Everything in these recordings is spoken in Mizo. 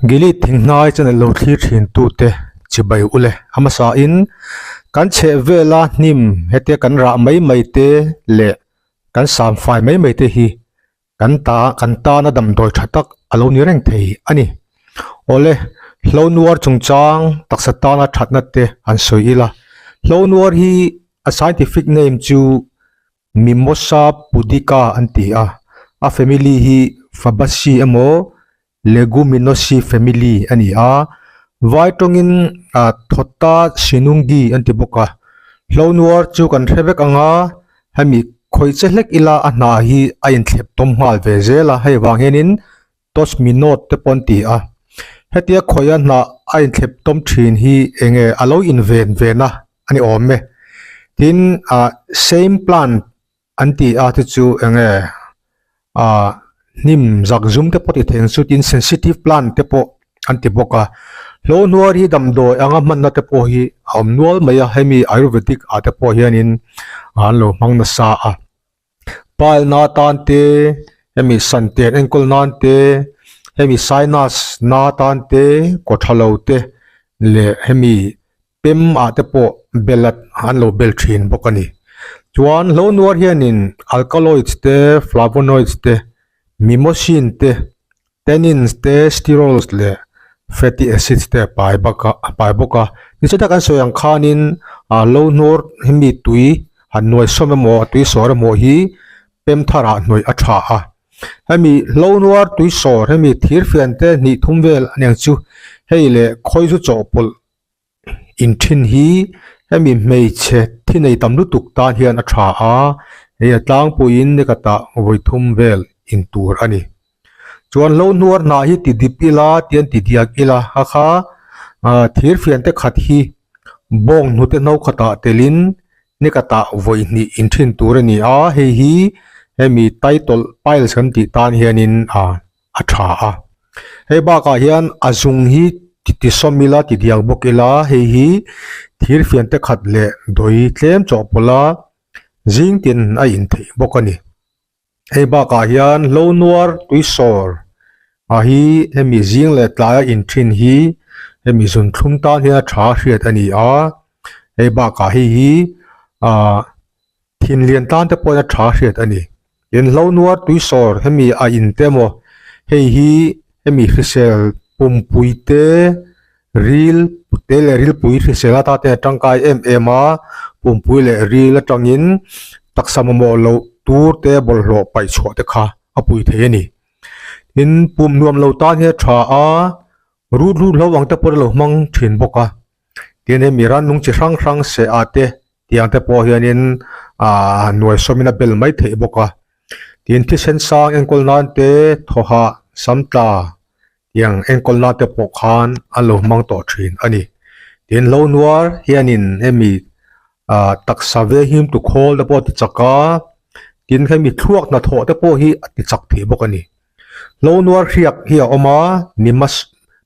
Gilead thinghnai channel lo thlir thin tute chibai ule a hmasa in kan chheh vela hnim hetia kan rah mai mai te leh kan sam fai mai mai te hi kan ta kan tana damdawi tha tak a lo ni reng thei a ni. Awle hlo nuar chungchang taksa tana thatna te an sawi ila hlo nuar hi a scientific name chu Mimosa pudica an ti a, a family hi Fabaceae emaw Leguminosae family a ni a, vai tawngin ah Thota sinungi an ti bawk a, hlo nuar chu kan hre vek ang a, hemi khawi che hlek ila a hnah hi a inthlep tawm nghal ve zel a, hei vang hianin touch me not te pawh an ti a, hetia khawi a hnah a inthlep tawm thin hi eng nge a lo inven ve na a ni awm e, tin ah same plant an ti a te chu eng nge ah hnim zak zum te pawh ti thei ang chu tin sensitive plant te pawh an ti bawk a hlo hnuar hi damdawi anga hmanna te pawh hi a awm nual mai a hemi ayurvedic ah te pawh hianin an lo hmang nasa a pile na tan te hemi santen enkawl nan te hemi sinus na tan te kaw tha lo te leh hemi pem ah te pawh belat an lo bel thin bawk a ni. Chuan hlo nuar hianin alkaloids te flavonoids te mimosine te tannins te sterols leh fatty acids te a pai bak a a pai bawk a nichina tak an sawi ang khanin ah hlo hnuar hemi tui han nuai sawm emaw a tui sawr emaw hi pem thar ah hnawih a tha a hemi hlo nuar tui sawr hemi thir fian te hnih thum vel a niang chu hei leh khawi chu chawhpawlh Inthin hi hemi hmeichhe thi nei tam lutuk tan hian a tha a, hei a tlangpuiin nikhatah vawi thum vel in tur a ni. Chuan hlo hnuar hnah hi ti dip ila tian ti diak ila a kha ah thir fian te khat hi bawng hnute no khatah telin nikhatah vawi hnih inthin tur a ni a, hei hi hemi title piles kan tih tan hianin ah a tha a hei bakah hian a zung hi ti ti sawm ila ti diak bawk ila hei hi thir fian te khat leh dawi tlem chawhpawlh a zing tin a in theih bawk a ni hei bakah hian hlo nuar tui sawr ah hi hemi zing leh tlaia in thin hi hemi zun thlum tan hian a tha hriat a ni a hei bakah hei hi ah thin lian tan te pawhin a tha hriat a ni. Inhlo nuar tui sawr hemi a in te maw hei hi hemi hrisel pumpui te ril te leh rilpui hrisel ata te a tangkai em em a pumpui leh ril atangin taksa mamawh loh tur te bawlhhlawh paih chhuah te kha a pui thei a ni. Tin pum nuam lo tan hi a tha a rut lut hlo ang te pawh a lo hmang thin bawk a. Tin hemi rannung chi hrang hrang seh ah te tiang te pawh hianin ahh nuai sawmin a bel mai theih bawk a tin thisen sang enkawl nan te thawhah sam tla tiang enkawl nan te pawh khan an lo hmang tawh thin a ni tin hlo nuar hianin hemi ah taksa ve him tu khawl te pawh a ti chak a tin hemi thluak hnathawh te pawh hi a ti chak thei bawk a ni. Hlo nuar hriak hi a awm a, mimas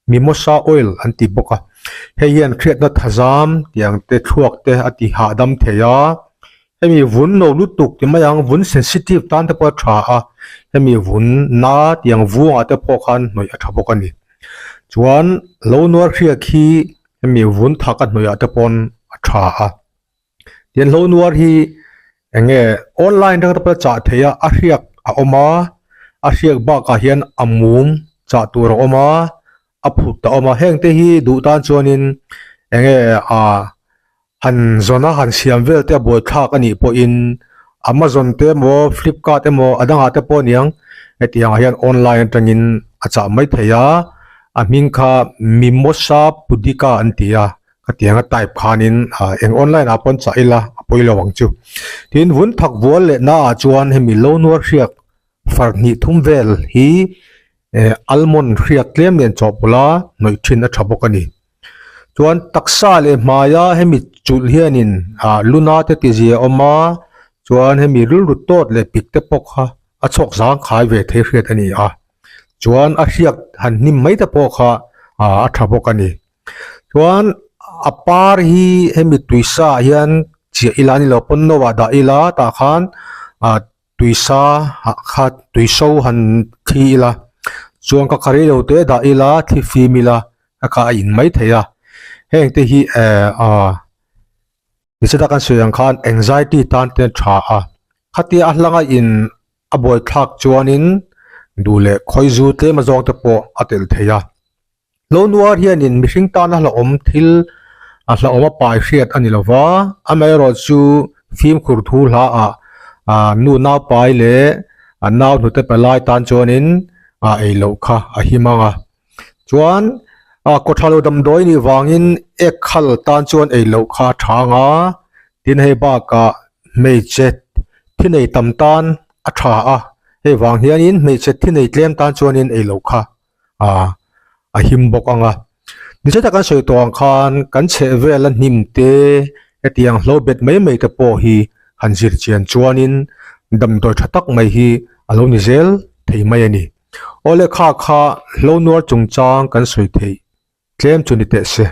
mimosa oil an ti bawk a, hei hian hriatna thazam tiang te thluak te a ti hahdam thei a, hemi vun no lutuk ti mai ang vun sensitive tan te pawh a tha a, hemi vun na tiang vuangah te pawh khan hnawih a tha bawk a ni. Chuan hlo nuar hriak hi hemi vun thak a hnawih ah te pawn a tha a. Tian hlo nuar hi eng nge online atang te pawh chah theih a a hriak a awm a a hriak bakah hian a mum chah tur a awm a a phut a awm a heng te hi duh tan chuanin eng nge ah han zawn a han siam vel te a buaithlak a nih pawhin amazon te emaw flipkart emaw a dangah te pawh aniang hetiang ah hian online atangin a chah mai thei a a hming kha mimosa pudica an ti a. Khatianga type khanin ah eng online ah pawn chah ila a pawi lo ang chu. Tin vun thak vual leh na ah chuan hemi lo nuar hriak far hnih thum vel hi eh almond hriak tlem nen chawhpawlh a hnawih thin a tha bawk a ni. Chuan taksa leh hmaia hemi chulh hianin ah luna te ti zia a awm a chuan hemi rilru tawt leh pik te pawh kha a chhawk zang khai ve thei hriat a ni a. Chuan a hriak han hnim mai te pawh kha ah a tha bawk a ni. Chuan a par hi hemi tuisa ah hian chiah ila a ni lo pawn no ah dah ila tah khan ah tuisa ah kha tuiso han thli ila. Chuan ka kha rei lo te dah ila thli fim ila ka kha a in mai thei a. Heng te hi eh ah nichata kan sawi ang khan anxiety tan te tha a. Khatia a hlanga in a buaithlak chuanin duh leh khawizu tlem a zawng te pawh a telh thei a. Lo nuar hianin mihring tana hlauhawm thil a hlauhawm a pai hriat a ni lo va, amaherawh chu fimkhur thu hla ah nu naupai leh a nau hnute pe lai tan chuanin a ei loh kha a him ang a. Chuan kawtha lo damdawi nih vangin ek khal tan chuan ei loh kha a tha ang a, tin hei bakah hmeichhe thi nei tam tan a tha a, hei vang hianin hmeichhe thi nei tlem tan chuanin ei loh kha ah a him bawk ang a nichhe tak an sawi tawh ang khan kan chheh vel a hnim te hetiang hlo bet mai mai te pawh hi han zir chian chuanin damdawi tha tak mai hi a lo ni zel thei mai a ni. Awle kha kha hlo nuar chungchang kan sawi theih tlem chu ni teh se.